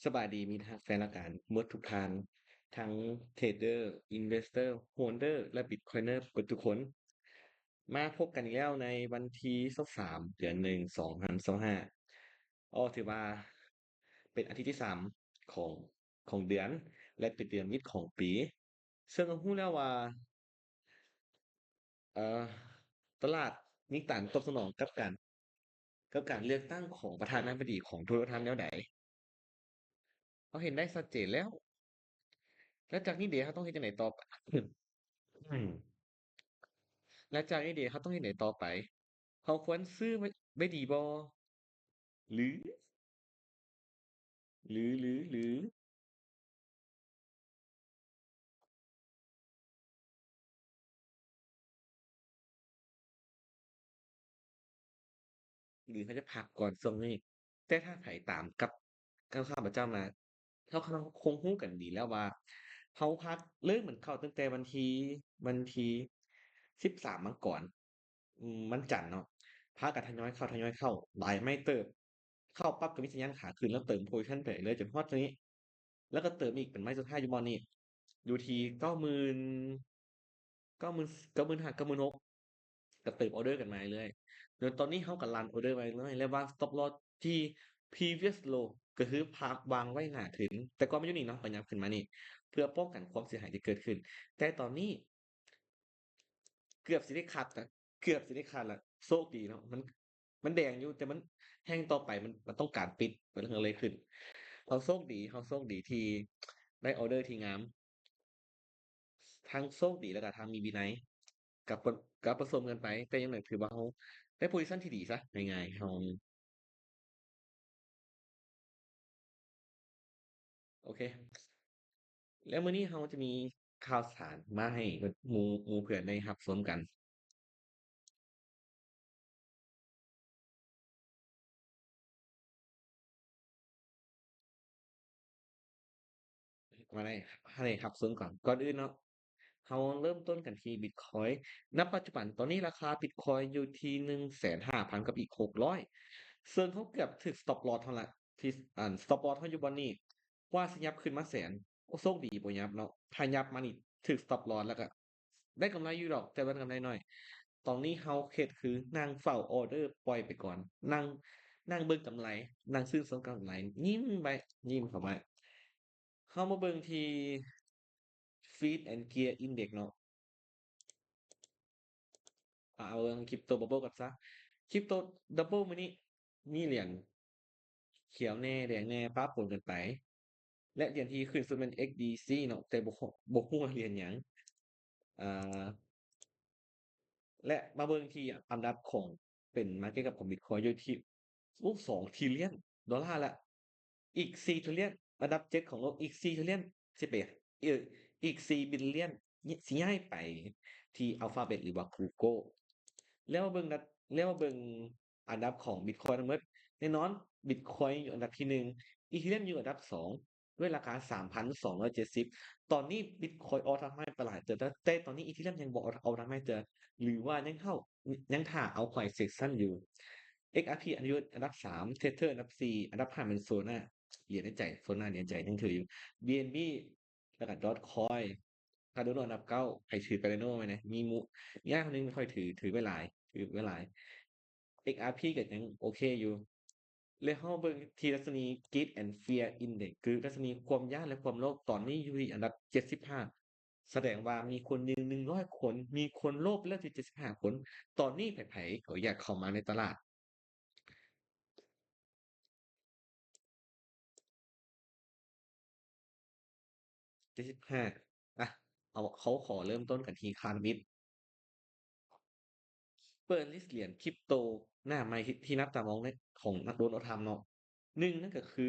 ສະບາຍດີມິດຮັກແຟນລາຍການເໝິດທຸກທ່ານ ທັງເທຣດເດີ, ອິນເວສເຕີ, ໂຮລເດີ ແລະ ບິດຄອຍເນີເໝິດທຸກຄົນ. ມາພົບກັນອີກແລ້ວໃນວັນທີຊາວສາມ ເດືອນໜຶ່ງ ສອງພັນຊາວຫ້າ. ໂອ້ ຖືວ່າເປັນອາທິດທີສາມຂອງ ຂອງເດືອນ ແລະ ເປັນເດືອນມິດຂອງປີ. ເຊິ່ງເຮົາຮູ້ແລ້ວວ່າ ເອີ ຕະຫຼາດມີການຕອບສະໜອງກັບການ ກັບການເລືອກຕັ້ງຂອງປະທານາທິບໍດີຂອງໂດນັລ ທຣຳ ແນວໃດ? ເຮົາເຫັນໄດ້ຊັດເຈນແລ້ວ. ແລ້ວຈາກນີ້ເດ ເຮົາຕ້ອງເຮັດຈັ່ງໃດຕໍ່ໄປ? ແລ້ວຈາກນີ້ເດ ເຮົາຕ້ອງເຮັດແນວໃດຕໍ່ໄປ? ເຮົາຄວນຊື້ໄວ້ ໄວ້ດີບໍ່? ຫຼື ຫຼື ຫຼື ຫຼື ຫຼືເຮົາຈະພັກກ່ອນຊ່ວງນີ້? ແຕ່ຖ້າໃຜຕາມກັບ ກັບຂ້າພະເຈົ້າມາ ເຮົາ ເຮົາຄົງຮູ້ກັນດີແລ້ວວ່າ ເຮົາພັກເລີ່ມມັນເຂົ້າຕັ້ງແຕ່ວັນທີ ວັນທີສິບສາມມັງກອນ ອືມ ວັນຈັນເນາະ ພາກັນທະຍອຍເຂົ້າ ທະຍອຍເຂົ້າ ຫຼາຍໄມ້ເຕີບ. ເຂົ້າປັບກໍມີສັນຍານຂາຂຶ້ນ ແລ້ວເຕີມໂພຊິຊັນໄປເລື້ອຍຈົນຮອດນີ້ ແລ້ວກໍເຕີມອີກເປັນໄມ້ສຸດທ້າຍຢູ່ບ່ອນນີ້ ຢູ່ທີ່ເກົ້າໝື່ນ ເກົ້າໝື່ນ ເກົ້າໝື່ນຫ້າ ເກົ້າໝື່ນຫົກ ກໍເຕີມອໍເດີກັນມາເລື້ອຍ ແລ້ວຕອນນີ້ເຮົາກໍຣັນອໍເດີໄວ້ເລື້ອຍ ແລະ ວາງສະຕັອບລອສທີ່ previous low ກໍຄືພາ ວາງໄວ້ໜ້າທຶນ ແຕ່ກ່ອນມັນຢູ່ນີ້ເນາະ ກໍຫຍັບຂຶ້ນມານີ້ ເພື່ອປ້ອງກັນຄວາມເສຍຫາຍທີ່ເກີດຂຶ້ນ ແຕ່ຕອນນີ້ ເກືອບຊິໄດ້ຄັດລະ ເກືອບຊິໄດ້ຄັດລະ ໂຊກດີເນາະ ມັນ ມັນແດງຢູ່ ແຕ່ມັນແທ່ງຕໍ່ໄປມັນ ມັນຕ້ອງການປິດ ມັນເລີຍຂຶ້ນ. ເຮົາໂຊກດີ ເຮົາໂຊກດີທີ່ໄດ້ອໍເດີທີ່ງາມ ທັງໂຊກດີ ແລ້ວກໍທັງມີວິໄນ ກັບ ກັບປະສົມກັນໄປ ແຕ່ຢ່າງໃດຖືວ່າເຮົາໄດ້ໂພຊິຊັນທີ່ດີຊະ ງ່າຍໆ ເຮົາ ໂອເຄ ແລ້ວມື້ນີ້ເຮົາຈະມີຂ່າວສານມາໃຫ້ໝູ່ ໝູ່ເພື່ອນໄດ້ຮັບຊົມກັນ. ມາໄດ້ ໃຫ້ໄດ້ຮັບຊົມກ່ອນ. ກ່ອນອື່ນເນາະ ເຮົາເລີ່ມຕົ້ນກັນທີ່ບິດຄອຍ. ນະປັດຈຸບັນຕອນນີ້ລາຄາບິດຄອຍຢູ່ທີ່ໜຶ່ງແສນຫ້າພັນກັບອີກຫົກຮ້ອຍ ເຊິ່ງເຮົາເກືອບຖືກສະຕັອບລອສເຮົາລະ ທີ່ ອັນ ສະຕັອບລອສເຮົາຢູ່ບ່ອນນີ້ ວ່າຊິຫຍັບຂຶ້ນມາແສນ ໂອ້ ໂຊກດີບໍ່ຫຍັບເນາະ ຖ້າຫຍັບມານີ້ຖືກສະຕັອບລອສ ແລ້ວກໍໄດ້ກຳໄລຢູ່ດອກ ແຕ່ວ່າກຳໄລໜ້ອຍ. ຕອນນີ້ເຮົາເຮັດຄືນັ່ງເຝົ້າອໍເດີປ່ອຍໄປກ່ອນ ນັ່ງ ນັ່ງເບິ່ງກຳໄລ ນັ່ງຊື່ນຊົມກຳໄລ ຍິ້ມໄວ້ ຍິ້ມເຂົ້າໄວ້. ເຮົາມາເບິ່ງທີ່ Fed and Gear Index ເນາະ ເອົາເບິ່ງ Crypto Bubble ກ່ອນຊະ. Crypto Bubble ມື້ນີ້ມີຫຼຽນຂຽວແດ່ ແດງແດ່ ປະປົນກັນໄປ ແລະ ຫຼຽນທີ່ຂຶ້ນສຸດແມ່ນ ເອັກດີຊີ ເນາະ ແຕ່ບໍ່ ບໍ່ຮູ້ວ່າຫຼຽນຫຍັງ. ອ່າ ແລະ ມາເບິ່ງທີ່ອັນດັບຂອງ ເປັນ market cap ຂອງ Bitcoin ຢູ່ທີ່ ໂອ້ ສອງ trillion ໂດລາລະ ອີກ ສີ່ trillion ອັນດັບ ເຈັດ ຂອງໂລກ ອີກ ສີ່ trillion ຊິໄປ ເອີ ອີກ ສີ່ billion ຊິຍ້າຍໄປທີ່ Alphabet ຫຼືວ່າ Google. ແລ້ວມາເບິ່ງ ແລ້ວມາເບິ່ງອັນດັບຂອງ Bitcoin ທັງໝົດ ແນ່ນອນ Bitcoin ຢູ່ອັນດັບທີໜຶ່ງ Ethereum ຢູ່ອັນດັບສອງ ດ້ວຍລາຄາສາມພັນສອງຮ້ອຍເຈັດສິບ. ຕອນນີ້ Bitcoin all time high ໄປຫຼາຍເຕີບແລ້ວ ແຕ່ຕອນນີ້ Ethereum ຍັງບໍ່ all time high ເທື່ອ ຫຼືວ່າຍັງເຂົ້າ ຍັງຖ້າເອົາ price action ຢູ່. ເອັກອາພີ ອັນດັບສາມ Tether ອັນດັບສີ່ ອັນດັບຫ້າແມ່ນ Solana ຫຼຽນໃນໃຈ Solana ຫຼຽນໃຈຍັງຖືຢູ່ BNB ແລ້ວກໍ Dogecoin Cardano ອັນດັບເກົ້າ ໃຜຖື Cardano ໄວ້ແດ່ ມີໝູ່ ມີອ້າຍຄົນໜຶ່ງຂ້ອຍຖື ຖືໄວ້ຫຼາຍ ຖືໄວ້ຫຼາຍ. ເອັກອາພີ ກໍຍັງໂອເຄຢູ່. ແລ້ວເຮົາເບິ່ງທີ່ດັດຊະນີ Greed and Fear Index ຄືດັດຊະນີຄວາມຢ້ານ ແລະ ຄວາມໂລບ ຕອນນີ້ຢູ່ທີ່ອັນດັບເຈັດສິບຫ້າ ສະແດງວ່າມີຄົນໜຶ່ງ ໜຶ່ງຮ້ອຍຄົນ ມີຄົນໂລບໄປແລ້ວທີ່ເຈັດສິບຫ້າຄົນ. ຕອນນີ້ໃຜໆກໍຢາກເຂົ້າມາໃນຕະຫຼາດ. ເຈັດສິບຫ້າ ອ່ະ ເອົາ ເຮົາຂໍເລີ່ມຕົ້ນກັນທີ່ຄານວິດ ເປີດລິດຫຼຽນຄຣິບໂຕໜ້າໃໝ່ທີ່ ທີ່ໜ້າຕາມອງໃນ ຂອງນັກໂດນັລ ທຣຳ ເນາະ. ໜຶ່ງ ນັ້ນກໍຄື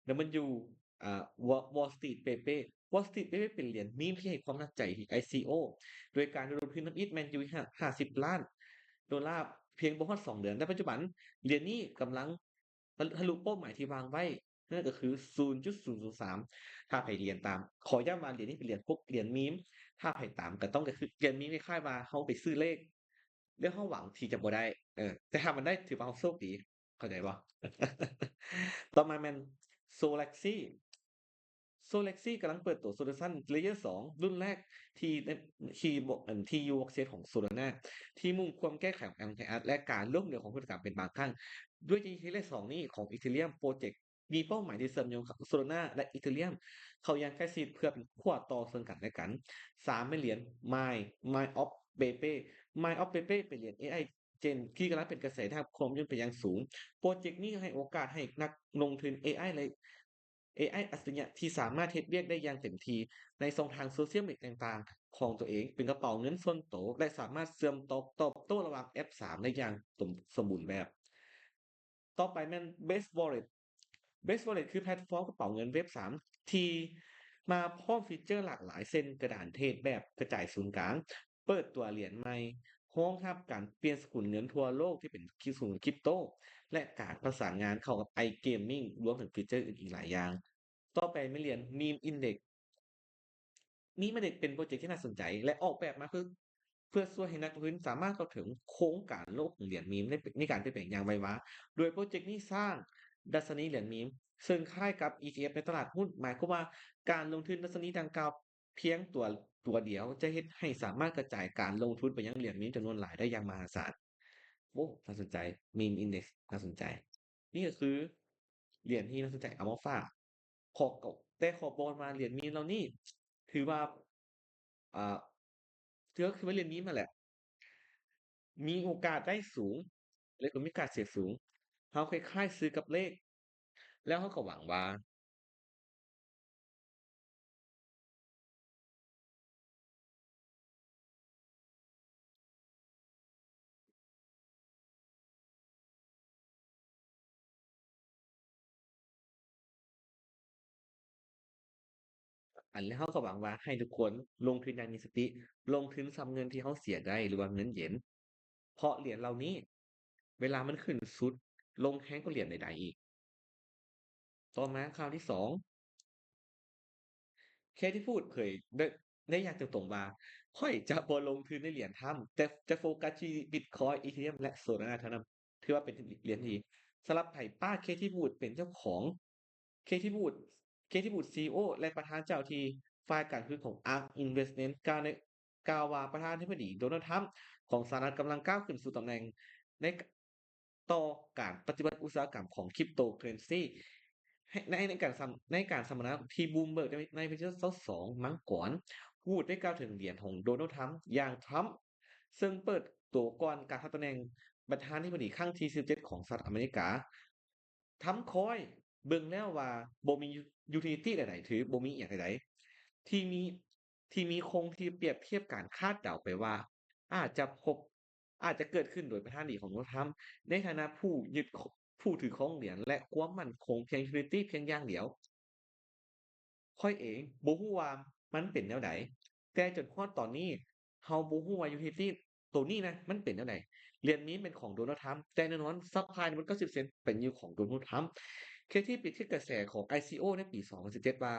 ດັບເບິນຢູ ອ່າ Wall Street Pepe Wall Street Pepe ເປັນຫຼຽນມີມທີ່ໃຫ້ຄວາມໜັກໃຈທີ່ ໄອ ຊີ ໂອ ໂດຍການລະດົມທຶນທຳອິດແມ່ນຢູ່ຫ້າ ຫ້າສິບລ້ານໂດລາ ພຽງບໍ່ຮອດສອງເດືອນ. ໃນປັດຈຸບັນ ຫຼຽນນີ້ກຳລັງ ທະ ທະລຸເປົ້າໝາຍທີ່ວາງໄວ້ ນັ້ນກໍຄື ສູນຈຸດສູນສູນສາມ ຖ້າໃຜຫຼຽນຕາມ. ຂໍຢ້ຳວ່າຫຼຽນນີ້ເປັນຫຼຽນພວກຫຼຽນມີມ ຖ້າໃຜຕາມກໍຕ້ອງ ກໍຄືຫຼຽນມີມຄ້າຍໆວ່າເຮົາໄປຊື້ເລກ ແລ້ວເຮົາຫວັງທີ່ຈະບໍ່ໄດ້ ເອີ ແຕ່ຖ້າມັນໄດ້ຖືວ່າເຮົາໂຊກດີ. ເຂົ້າໃຈບໍ່? ຕໍ່ມາແມ່ນ Solexy Solexy ກຳລັງເປີດຕົວ Solution Layer ສອງ ລຸ້ນແລກທີ່ ທີ່ ອັນ ທີ່ຢູ່ Blockchain ຂອງ Solana ທີ່ມຸ່ງຄວາມແກ້ໄຂຂອງ Anti-Bias ແລະ ການລົ້ມເຫຼວຂອງພຶດທະການເປັນບາງຄັ້ງ. ດ້ວຍ Layer ສອງນີ້ຂອງ Ethereum Project ມີເປົ້າໝາຍທີ່ເຊື່ອມໂຍງກັບ Solana ແລະ Ethereum ເຂົ້າຢ່າງໃກ້ຊິດເພື່ອເປັນຂົ້ວຕໍ່ເຊິ່ງກັນແລະກັນ. ສາມແມ່ນຫຼຽນ Mai Mai of Pepe Mai of Pepe ເປັນຫຼຽນ ເອໄອ Gen ທີ່ກຳລັງເປັນກະແສ ໄດ້ຮັບຄວາມນິຍົມເປັນຢ່າງສູງ. ໂປຣເຈັກນີ້ໃຫ້ໂອກາດໃຫ້ນັກລົງທຶນ ເອໄອ ແລະ ເອໄອອັດສະລິຍະທີ່ສາມາດເຮັດວຽກໄດ້ຢ່າງເຕັມທີ່ໃນຊ່ອງທາງໂຊຊຽວມີເດຍຕ່າງໆຂອງຕົວເອງ ເປັນກະເປົາເງິນສ່ວນໂຕ ແລະ ສາມາດເຊື່ອມຕໍ່ ຕອບໂຕ້ລະຫວ່າງແອັບສາມໄດ້ຢ່າງສົມ ສົມບູນແບບ. ຕໍ່ໄປແມ່ນ Base Wallet Base Wallet ຄືແພລດຟອມກະເປົາເງິນເວັບສາມທີ່ມາພ້ອມຟີເຈີຫຼາກຫຼາຍ ເຊັ່ນ ກະດານເທຣດແບບກະຈາຍສູນກາງ, ເປີດຕົວຫຼຽນໃໝ່, ຮອງຮັບການປ່ຽນສະກຸນເງິນທົ່ວໂລກທີ່ເປັນສະກຸນຄຣິບໂຕ ແລະ ການປະສານງານເຂົ້າກັບ iGaming ລວມເຖິງຟີເຈີອື່ນອີກຫຼາຍຢ່າງ. ຕໍ່ໄປແມ່ນຫຼຽນ Meme Index Meme Index ເປັນໂປຣເຈັກທີ່ໜ້າສົນໃຈ ແລະ ອອກແບບມາເພື່ອ ເພື່ອຊ່ວຍໃຫ້ນັກລົງທຶນສາມາດເຂົ້າເຖິງໂຄງການໂລກຂອງຫຼຽນມີມໃນ ໃນການປ່ຽນແປງຢ່າງໄວວາ. ໂດຍໂປຣເຈັກນີ້ສ້າງດັດຊະນີຫຼຽນມີມ ເຊິ່ງຄ້າຍກັບ ອີ ທີ ເອັຟ ໃນຕະຫຼາດຫຸ້ນ, ໝາຍຄວາມວ່າການລົງທຶນດັດຊະນີດັ່ງກ່າວພຽງຕົວ ຕົວດຽວ ຈະເຮັດໃຫ້ສາມາດກະຈາຍການລົງທຶນໄປຍັງຫຼຽນມີມຈຳນວນຫຼາຍໄດ້ຢ່າງມະຫາສານ. ໂອ້ ໜ້າສົນໃຈ, Meme Index ໜ້າສົນໃຈ. ນີ້ກະຄືຫຼຽນທີ່ໜ້າສົນໃຈເອົາມາຝາກ. ຂໍ ແຕ່ຂໍບອກວ່າຫຼຽນມີມເຫຼົ່ານີ້ຖືວ່າ ອ່າ ຖືວ່າຄືວ່າຫຼຽນມີມຫັ້ນແຫຼະ ມີໂອກາດໄດ້ສູງ ແລະ ກະມີໂອກາດເສຍສູງ. ເຮົາຄ້າຍໆຊື້ກັບເລກ ແລ້ວເຮົາກະຫວັງວ່າ ອັນ ແລະ ເຮົາກະຫວັງວ່າໃຫ້ທຸກຄົນລົງທຶນຢ່າງມີສະຕິ, ລົງທຶນສ່ຳເງິນທີ່ເຮົາເສຍໄດ້ ຫຼືວ່າເງິນເຢັນ. ເພາະຫຼຽນເຫຼົ່ານີ້ ເວລາມັນຂຶ້ນສຸດ ລົງແຮງກວ່າຫຼຽນໃດໆອີກ. ຕໍ່ມາຂ່າວທີສອງ Katie Wood ເຜີຍໄດ້ ໄດ້ຢ່າງຕົງໆວ່າ ຂ້ອຍຈະບໍ່ລົງທຶນໃນຫຼຽນທຳ ແຕ່ຈະໂຟກັສທີ່ Bitcoin Ethereum ແລະ Solana ເທົ່ານັ້ນ. ຖືວ່າເປັນຫຼຽນທີ່ ສຳລັບໃຜ ປ້າ Katie Wood ເປັນເຈົ້າຂອງ Katie Wood Katie Wood ຊີອີໂອ ແລະ ປະທານເຈົ້າທີ່ຝ່າຍການທຶນຂອງ Ark Investment ກ່າວໃນ ກ່າວວ່າປະທານາທິບໍດີ ໂດນັລ ທຣຳ ຂອງສະຫະລັດ ກຳລັງກ້າວຂຶ້ນສູ່ຕຳແໜ່ງໃນ ຕໍ່ການປະຕິວັດອຸດສາຫະກຳຂອງ Cryptocurrency ໃນ ໃນການສຳ ໃນການສຳມະນາທີ່ Bloomberg ໃນ ໃນວັນທີຊາວສອງ ມັງກອນ Wood ໄດ້ກ່າວເຖິງຫຼຽນຂອງ ໂດນັລ ທຣຳ ຢ່າງ Trump ເຊິ່ງເປີດໂຕກ່ອນການຮັບຕຳແໜ່ງປະທານາທິບໍດີຄັ້ງທີສິບເຈັດຂອງສະຫະລັດອາເມລິກາ. Trump Coin ເບິ່ງແລ້ວວ່າບໍ່ມີ utility ໃດໆ ຫຼື ບໍ່ມີອີ່ຫຍັງໃດໆ ທີ່ມີ ທີ່ມີຄົງທີ່ປຽບທຽບການຄາດເດົາໄປວ່າ ອາດຈະພົບ ອາດຈະເກີດຂຶ້ນໂດຍປະທານດີຂອງໂດນັລ ທຣຳ ໃນຖານະຜູ້ຍຶດ ຜູ້ຖືຄອງຫຼຽນ ແລະ ຄວາມໝັ້ນຄົງພຽງ utility ພຽງຢ່າງດຽວ. ຂ້ອຍເອງບໍ່ຮູ້ວ່າມັນເປັນແນວໃດ, ແຕ່ຈົນຮອດຕອນນີ້ ເຮົາບໍ່ຮູ້ວ່າ utility ໂຕນີ້ນະ ມັນເປັນແນວໃດ. ຫຼຽນມີມເປັນຂອງໂດນັລ ທຣຳ ແຕ່ແນ່ນອນ supply ໝົດເກົ້າສິບເປີເຊັນເປັນຢູ່ຂອງໂດນັລ ທຣຳ. Katie ໄດ້ເປັນກະແສຂອງ ICO ໃນປີສອງພັນສິບເຈັດ ວ່າ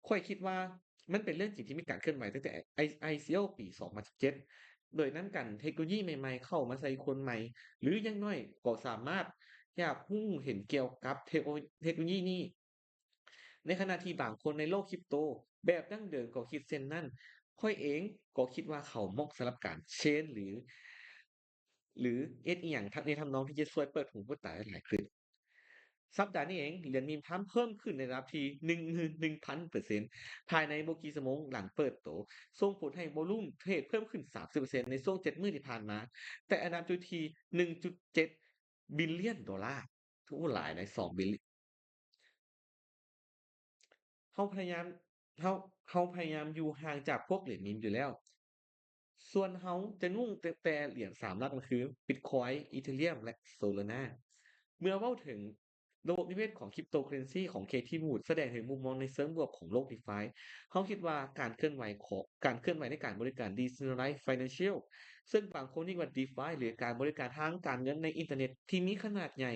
ຂ້ອຍຄິດວ່າມັນເປັນເລື່ອງຈິງທີ່ມີການເຄື່ອນໄຫວຕັ້ງແຕ່ ICO ປີສອງພັນສິບເຈັດ ໂດຍນຳກັນເທັກໂນໂລຢີໃໝ່ໆເຂົ້າມາໃສ່ຄົນໃໝ່ ຫຼື ຢ່າງໜ້ອຍກໍສາມາດຢາກຮູ້ເຫັນກ່ຽວກັບເທັກໂນໂລຢີນີ້. ໃນຂະນະທີ່ບາງຄົນໃນໂລກຄຣິບໂຕແບບດັ້ງເດີມກໍຄິດເຊັ່ນນັ້ນ, ຂ້ອຍເອງກໍຄິດວ່າເຂົາເໝາະສຳລັບການເຊນ ຫຼື ຫຼື ເຮັດອີ່ຫຍັງໃນທຳນອງທີ່ຈະຊ່ວຍເປີດຫູເປີດຕາຫຼາຍຂຶ້ນ. ສັບດານີ້ເອງ, ຫຼຽນມີມທຣຳເພີ່ມຂຶ້ນໃນລະດັບທີ່ໜຶ່ງໝື່ນໜຶ່ງພັນເປີເຊັນ ພາຍໃນບໍ່ກີ່ຊົ່ວໂມງຫຼັງເປີດໂຕ, ສົ່ງຜົນໃຫ້ໂວລູມເທຣດເພີ່ມຂຶ້ນສາມສິບເປີເຊັນໃນຊ່ວງເຈັດມື້ທີ່ຜ່ານມາ, ແຕະອັນດັບຈຸດທີ່ໜຶ່ງຈຸດເຈັດບິລລຽນໂດລາ. ໂອ້ ຫຼາຍໃດ໋ ສອງບິລລຽນ. ເຮົາພະຍາຍາມ ເຮົາ ເຮົາພະຍາຍາມຢູ່ຫ່າງຈາກພວກຫຼຽນມີມຢູ່ແລ້ວ. ສ່ວນເຮົາຈະຫຍຸ້ງແຕ່ ແຕ່ຫຼຽນສາມຫຼັກ ນັ້ນຄື Bitcoin, Ethereum ແລະ Solana. ເມື່ອເວົ້າເຖິງລະບົບນິເວດຂອງ Cryptocurrency ຂອງ Katie Wood ສະແດງເຖິງມຸມມອງໃນເຊີງບວກຂອງໂລກ DeFi. ເຮົາຄິດວ່າການເຄື່ອນໄຫວຂອງ ການເຄື່ອນໄຫວໃນການບໍລິການ Decentralized Financial ເຊິ່ງບາງຄົນຮຽກວ່າ DeFi ຫຼື ການບໍລິການທາງການເງິນໃນອິນເຕີເນັດທີ່ມີຂະໜາດໃຫຍ່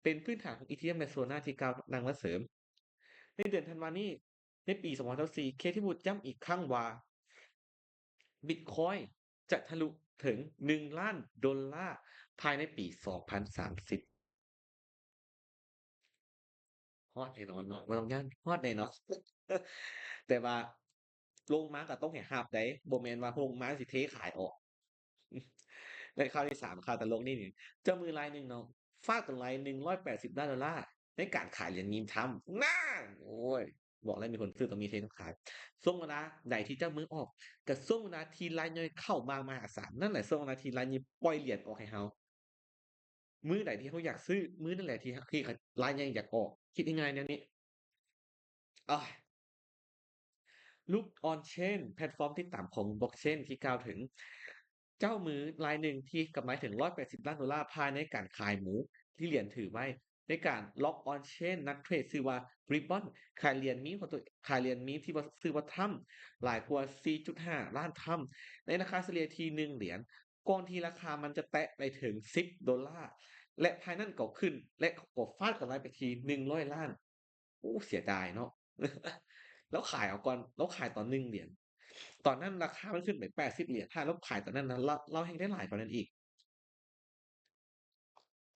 ເປັນພື້ນຖານຂອງ Ethereum ແລະ Solana ທີ່ກ່າວນຳມາເສີມ. ໃນເດືອນທັນວານີ້ ໃນປີສອງພັນຊາວສີ່ Katie Wood ຢ້ຳອີກຄັ້ງວ່າ Bitcoin ຈະທະລຸເຖິງໜຶ່ງລ້ານໂດລາພາຍໃນປີສອງພັນສາມສິບ. ອດແນ່ນອນເນາະ ບໍ່ຕ້ອງຢ້ານ ອດແນ່ນອນ. ແຕ່ວ່າລົງມາກໍຕ້ອງໃຫ້ຮັບໃດ໋ ບໍ່ແມ່ນວ່າລົງມາຊິເທຂາຍອອກ. ແລະຂ່າວທີສາມ ຂ່າວຕະຫຼົກນີ້ ເຈົ້າມືລາຍໜຶ່ງເນາະ ຟາດກຳໄລໜຶ່ງຮ້ອຍແປດສິບລ້ານໂດລາ ໃນການຂາຍຫຼຽນມີມທຳ ນານ ໂອ້ຍ ບອກແລ້ວມີຄົນຊື້ຕ້ອງມີເທຂາຍ. ຊ່ວງເວລາໃດທີ່ເຈົ້າມືອອກ ກໍຊ່ວງເວລາທີ່ລາຍຍ່ອຍເຂົ້າມາມະຫາສານ ນັ້ນແຫຼະຊ່ວງເວລາທີ່ລາຍຍ່ອຍປ່ອຍຫຼຽນອອກໃຫ້ເຮົາ. ມື້ໃດທີ່ເຮົາຢາກຊື້ ມື້ນັ້ນແຫຼະທີ່ ທີ່ລາຍໃຫຍ່ຢາກອອກ ຄິດງ່າຍໆແນວນີ້. ອາ Look on Chain ແພລດຟອມຕິດຕາມຂອງ Blockchain ທີ່ກ່າວເຖິງ ເຈົ້າມືລາຍໜຶ່ງທີ່ກຳໄລເຖິງຮ້ອຍແປດສິບລ້ານໂດລາ ພາຍໃນການຂາຍໝູທີ່ຫຼຽນຖືໄວ້. ໃນການ Look on Chain ນັກເທຣດຊື່ວ່າ Ribbon ຂາຍຫຼຽນມີມຂອງຕົວ ຂາຍຫຼຽນມີມທີ່ວ່າ ຊື່ວ່າ Trump ຫຼາຍກວ່າສີ່ຈຸດຫ້າລ້ານ Trump ໃນລາຄາສະເລ່ຍທີ່ໜຶ່ງຫຼຽນ ກ່ອນທີ່ລາຄາມັນຈະແຕະໄປເຖິງສິບໂດລາ ແລະພາຍນັ້ນກໍຂຶ້ນ ແລະກໍຟາດກຳໄລໄປທີ່ໜຶ່ງຮ້ອຍລ້ານ. ໂອ້ ເສຍດາຍເນາະ ລາວຂາຍເອົາກ່ອນ ລາວຂາຍຕອນໜຶ່ງຫຼຽນ ຕອນນັ້ນລາຄາມັນຂຶ້ນໄປແປດສິບຫຼຽນ ຖ້າລາວຂາຍຕອນນັ້ນນະ ລາວ ລາວແຮ່ງໄດ້ຫຼາຍກວ່ານັ້ນອີກ.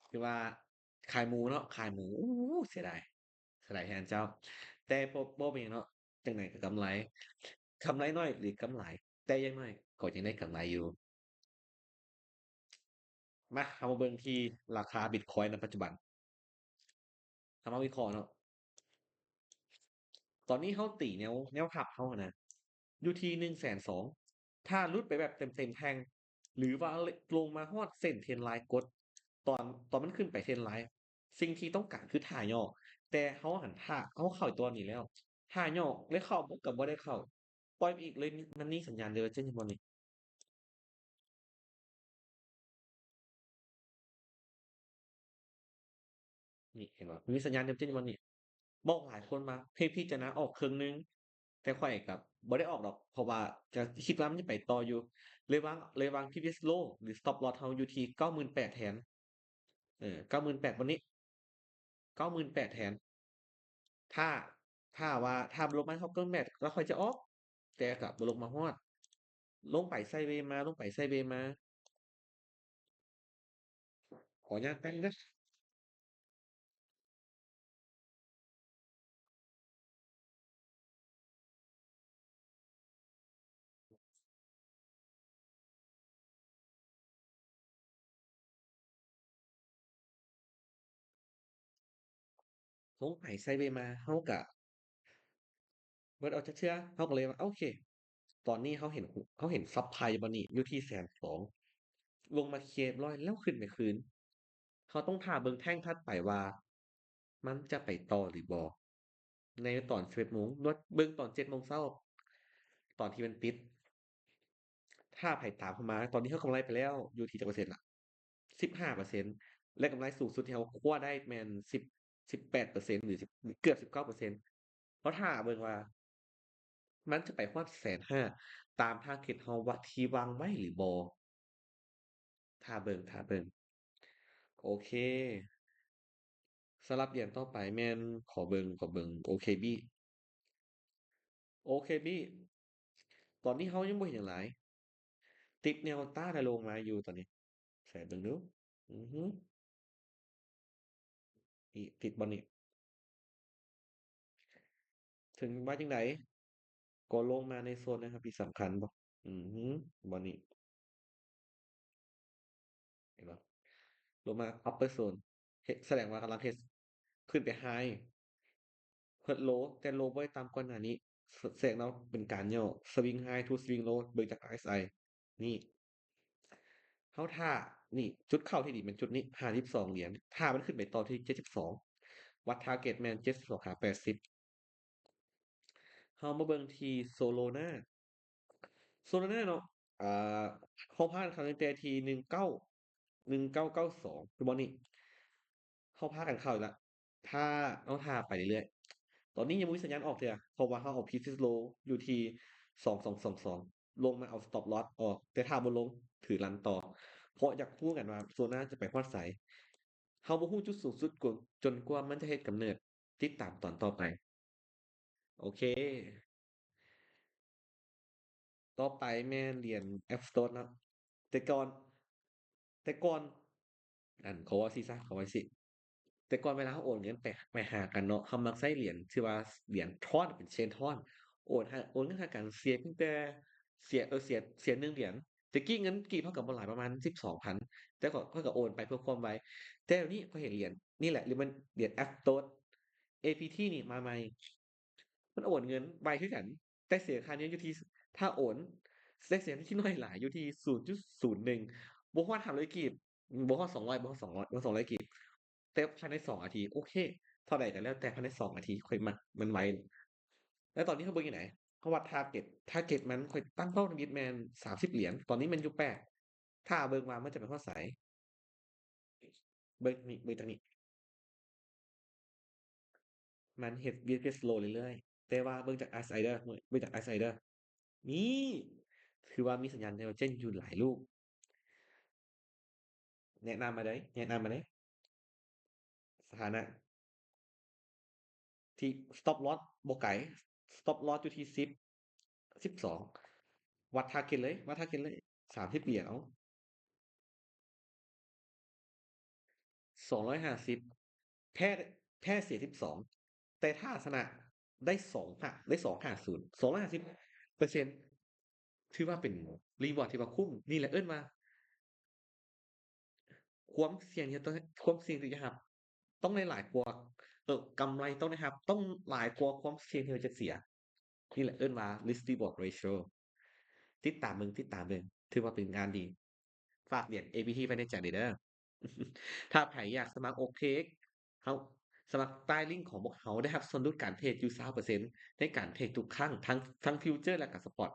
ຄືວ່າຂາຍໝູເນາະ ຂາຍໝູ ໂອ້ ເສຍດາຍ ເສຍດາຍແທນເຈົ້າ. ແຕ່ບໍ່ ບໍ່ເປັນຫຍັງເນາະ ຈັ່ງໃດກໍກຳໄລ ກຳໄລໜ້ອຍຫຼືກຳຫຼາຍ ແຕ່ຢ່າງໜ້ອຍກໍຍັງໄດ້ກຳໄລຢູ່. ມາ ເຮົາມາເບິ່ງທີ່ລາຄາບິດຄອຍໃນປັດຈຸບັນ ເຮົາມາວິເຄາະເນາະ. ຕອນນີ້ເຮົາຕີແນວ ແນວຮັບເຮົາຫັ້ນນະ ຢູ່ທີ່ໜຶ່ງແສນສອງ ຖ້າຫຼຸດໄປແບບເຕັມໆແທ່ງ ຫຼືວ່າລົງມາຮອດເສັ້ນເທຣນລາຍກົດ ຕອນ ຕອນມັນຂຶ້ນໄປເທຣນລາຍ ສິ່ງທີ່ຕ້ອງການຄືຖ້າຫຍໍ້ ແຕ່ເຮົາຫັ້ນຖ້າ ເຮົາເຂົ້າຕົວນີ້ແລ້ວ ຖ້າຫຍໍ້ ໄດ້ເຂົ້າບໍ່ ກໍບໍ່ໄດ້ເຂົ້າ ປ່ອຍໄປອີກເລີຍ ມັນມີສັນຍານເດີ ເຫັນບໍ່ນີ້? ນີ້ເຫັນບໍ່? ມີສັນຍານເດີ ເຫັນບໍ່ນີ້? ບອກຫຼາຍຄົນວ່າໃຫ້ພິຈາລະນາອອກເຄິ່ງໜຶ່ງ ແຕ່ຂ້ອຍກໍບໍ່ໄດ້ອອກດອກ ເພາະວ່າກໍຄິດວ່າມັນຈະໄປຕໍ່ຢູ່ ເລີຍວາງ ເລີຍວາງ previous low ຫຼື stop loss ເຮົາຢູ່ທີ່ເກົ້າໝື່ນແປດແທນ ເອີ ເກົ້າໝື່ນແປດ ບ່ອນນີ້ ເກົ້າໝື່ນແປດແທນ ຖ້າ ຖ້າວ່າ ຖ້າບໍ່ລົງມາຮອດເກົ້າໝື່ນແປດ ແລ້ວຂ້ອຍຈະອອກ ແຕ່ກໍບໍ່ລົງມາຮອດ ລົງໄປໄຊເວມາ ລົງໄປໄຊເວມາ ຂໍອະນຸຍາດແປັບໜຶ່ງເດີ. ລົງໄປໄຊເວມາ ເຮົາກະເບິດອອກຈັກເທື່ອ ເຮົາກໍເລີຍວ່າ ໂອເຄ ຕອນນີ້ເຮົາເຫັນ ເຮົາເຫັນຊັບພາຍຢູ່ບ່ອນນີ້ ຢູ່ທີ່ແສນສອງ ລົງມາເຄລຽບຮ້ອຍ ແລ້ວຂຶ້ນໄປຄືນ ເຮົາຕ້ອງຖ້າເບິ່ງແທ່ງຖັດໄປວ່າ ມັນຈະໄປຕໍ່ຫຼືບໍ່ ໃນຕອນສິບເອັດໂມງ ເບິ່ງຕອນເຈັດໂມງເຊົ້າ ຕອນທີ່ມັນປິດ ຖ້າໃຜຕາມເຂົ້າມາ ຕອນນີ້ເຮົາກຳໄລໄປແລ້ວ ຢູ່ທີ່ຈັກເປີເຊັນລະ ສິບຫ້າເປີເຊັນ ແລະ ກຳໄລສູງສຸດທີ່ເຮົາຄວ້າໄດ້ແມ່ນສິບ ສິບແປດເປີເຊັນ ຫຼື ສິບ ເກືອບສິບເກົ້າເປີເຊັນ ເຮົາຖ້າເບິ່ງວ່າ ມັນຈະໄປຮອດແສນຫ້າ ຕາມ target ເຮົາວ່າ ທີ່ວາງໄວ້ຫຼືບໍ່ ຖ້າເບິ່ງ ຖ້າເບິ່ງ ໂອເຄ ສຳລັບຫຼຽນຕໍ່ໄປແມ່ນ ຂໍເບິ່ງ ຂໍເບິ່ງ ໂອເຄບີ ໂອເຄບີ ຕອນນີ້ເຮົາຍັງບໍ່ເຫັນຫຍັງຫຼາຍ ຕິດແນວຕ້ານແລ້ວລົງມາຢູ່ຕອນນີ້ ໃສ່ເບິ່ງດູ ອືຮຶ ນີ້ ຕິດບໍ່ນີ້ ເຖິງວ່າຈັ່ງໃດ ກໍລົງມາໃນໂຊນນະຄັບ ທີ່ສຳຄັນບໍ່ ອືຮຶ ບ່ອນນີ້ ເຫັນບໍ່ ລົງມາ upper zone ເຮັດ ສະແດງວ່າກຳລັງເຮັດ ຂຶ້ນໄປ high ເຮັດ low ແຕ່ low ບໍ່ໄດ້ຕ່ຳກ່ອນໜ້ານີ້ ສະແດງວ່າເປັນການຫຍໍ້ swing high to swing low ເບິ່ງຈາກ RSI ນີ້ ເຮົາຖ້າ ນີ້ ຈຸດເຂົ້າທີ່ດີແມ່ນຈຸດນີ້ ຫ້າສິບສອງຫຼຽນ ຖ້າມັນຂຶ້ນໄປຕໍ່ທີ່ເຈັດສິບສອງ ວັດ target ແມ່ນເຈັດສິບສອງຫາແປດສິບ ເຮົາມາເບິ່ງທີ່ Solana Solana ເນາະ ອ່າ ເຮົາພາກັນເຂົ້າຕັ້ງແຕ່ທີ່ໜຶ່ງເກົ້າ ໜຶ່ງເກົ້າເກົ້າສອງ ຄືບ່ອນນີ້ ເຮົາພາກັນເຂົ້າອີກລະ ຖ້າ ເຮົາຖ້າໄປເລື້ອຍໆ ຕອນນີ້ຍັງບໍ່ມີສັນຍານອອກເທື່ອ ເພາະວ່າເຮົາເອົາ previous low ຢູ່ທີ່ສອງສອງສອງສອງ ລົງມາເອົາ stop loss ອອກ ແຕ່ຖ້າບໍ່ລົງ ຖື run ຕໍ່ ເພາະຢາກຮູ້ກັນວ່າ Solana ຈະໄປຮອດໃສ ເຮົາບໍ່ຮູ້ຈຸດສູງສຸດ ຈົນກວ່າມັນຈະເຮັດກຳເນີດ ຕິດຕາມຕອນຕໍ່ໄປ ໂອເຄ ຕໍ່ໄປແມ່ນຫຼຽນ App Store ເນາະ ແຕ່ກ່ອນ ແຕ່ກ່ອນ ອັນ ຂໍເວົ້າຊີ້ຊະ ຂໍເວົ້າຊີ້ ແຕ່ກ່ອນເວລາເຮົາໂອນເງິນໄປ ໄປຫາກັນເນາະ ເຮົາມັກໃຊ້ຫຼຽນ ຊື່ວ່າຫຼຽນ Tron ເປັນ Chain Tron ໂອນຫາ ໂອນເງິນຫາກັນ ເສຍພຽງແຕ່ ເສຍ ເອີ ເສຍ ເສຍໜຶ່ງຫຼຽນ. ແຕ່ກີ້ເງິນກີບເຮົາກໍບໍ່ຫຼາຍ ປະມານສິບສອງພັນ ແຕ່ກໍ ຂ້ອຍກໍໂອນໄປເພື່ອຄວາມໄວ. ແຕ່ດຽວນີ້ຂ້ອຍເຫັນຫຼຽນນີ້ແຫຼະ ຫຼືມັນຫຼຽນ Aptos APT ນີ້ມາໃໝ່ ມັນໂອນເງິນໄວຄືກັນ ແຕ່ເສຍຄ່າເງິນຢູ່ທີ່ ຖ້າໂອນ ແຕ່ເສຍທີ່ໜ້ອຍຫຼາຍ ຢູ່ທີ່ສູນຈຸດສູນໜຶ່ງ ບໍ່ຮອດຫ້າຮ້ອຍກີບ ບໍ່ຮອດສອງຮ້ອຍ ບໍ່ຮອດສອງຮ້ອຍ ບໍ່ຮອດສອງຮ້ອຍກີບ ແຕ່ພາຍໃນສອງອາທິ ໂອເຄ ເທົ່າໃດກໍແລ້ວແຕ່ ພາຍໃນສອງອາທິ ຂ້ອຍມັກ ມັນໄວ. ແລ້ວຕອນນີ້ເຮົາເບິ່ງຢູ່ໃດ ເຮົາວັດ target target ມັນ ຂ້ອຍຕັ້ງເປົ້າທຳອິດແມ່ນສາມສິບຫຼຽນ ຕອນນີ້ມັນຢູ່ແປດ ຖ້າເບິ່ງວ່າມັນຈະໄປຮອດໃສ ເບິ່ງນີ້ ເບິ່ງຈາກນີ້ ມັນເຮັດວຽກ slow ເລື້ອຍໆ ແຕ່ວ່າເບິ່ງຈາກ RSI ເດີ ເບິ່ງຈາກ RSI ເດີ ນີ້ ຖືວ່າມີສັນຍານ divergence ຢູ່ຫຼາຍລູກ. ແນະນຳມາເລີຍ ແນະນຳມາເລີຍ ສະຖານະທີ່ stop loss ບໍ່ໄກ stop loss ຢູ່ທີ່ສິບ ສິບສອງ ວັດ target ເລີຍ ວັດ target ເລີຍ ສາມສິບຫຼຽນ ເອົາ ສອງຮ້ອຍຫ້າສິບ ແພ້ ແພ້ເສຍສິບສອງ ແຕ່ຖ້າຊະນະໄດ້ສອງ ໄດ້ສອງຫ້າສູນ ສອງຮ້ອຍຫ້າສິບເປີເຊັນ ຖືວ່າເປັນ reward ທີ່ວ່າຄຸ້ມ. ນີ້ແຫຼະເອີ້ນວ່າ ຄວາມສ່ຽງທີ່ເຮົາຕ້ອງ ຄວາມສ່ຽງທີ່ຈະຮັບ ຕ້ອງໄດ້ຫຼາຍກວ່າ ເອີ ກຳໄລຕ້ອງໄດ້ຮັບ ຕ້ອງຫຼາຍກວ່າຄວາມສ່ຽງທີ່ເຮົາຈະເສຍ. ນີ້ແຫຼະເອີ້ນວ່າ risk reward ratio. ຕິດຕາມເບິ່ງ ຕິດຕາມເບິ່ງ ຖືວ່າເປັນງານດີ. ຝາກຫຼຽນ APT ໄວ້ໃນໃຈເດີ. ຖ້າໃຜຢາກສະໝັກ OKX ເຮົາສະໝັກໃຕ້ລິ້ງຂອງພວກເຮົາ ໄດ້ຮັບສ່ວນຫຼຸດການເທຣດຢູ່ຊາວເປີເຊັນ ໃນການເທຣດທຸກຄັ້ງ ທັງ ທັງ future ແລະກະ spot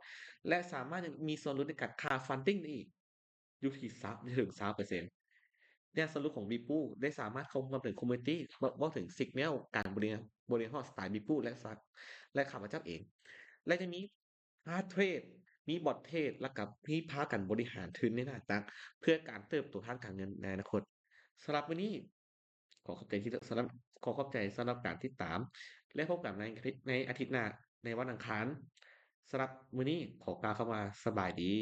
ແລະສາມາດມີສ່ວນຫຼຸດໃນການຄ່າ funding ໄດ້ອີກ ຢູ່ທີ່ຊາວ ເຖິງຊາວເປີເຊັນ. ແລະສ່ວນຫຼຸດຂອງ Beepoo ໄດ້ສາມາດເຂົ້າຮ່ວມເຖິງ community ເວົ້າ ເວົ້າເຖິງ Signal ການບໍລິ ບໍລິຫານສະໄຕ Beepoo ແລະ ແລະຂ້າພະເຈົ້າເອງ ແລະຈະມີ hard trade ມີ bot trade ແລ້ວກໍມີພາກັນບໍລິຫານທຶນໃນໜ້າຕັກ ເພື່ອການເຕີບໂຕທາງການເງິນໃນອະນາຄົດ. ສຳລັບມື້ນີ້ ຂໍຂອບໃຈທີ່ ສຳລັບ ຂໍຂອບໃຈສຳລັບການຕິດຕາມ ແລະ ພົບກັນໃນ ໃນອາທິດໜ້າ ໃນວັນອັງຄານ. ສຳລັບມື້ນີ້ ຂໍກ່າວຄຳວ່າ ສະບາຍດີ.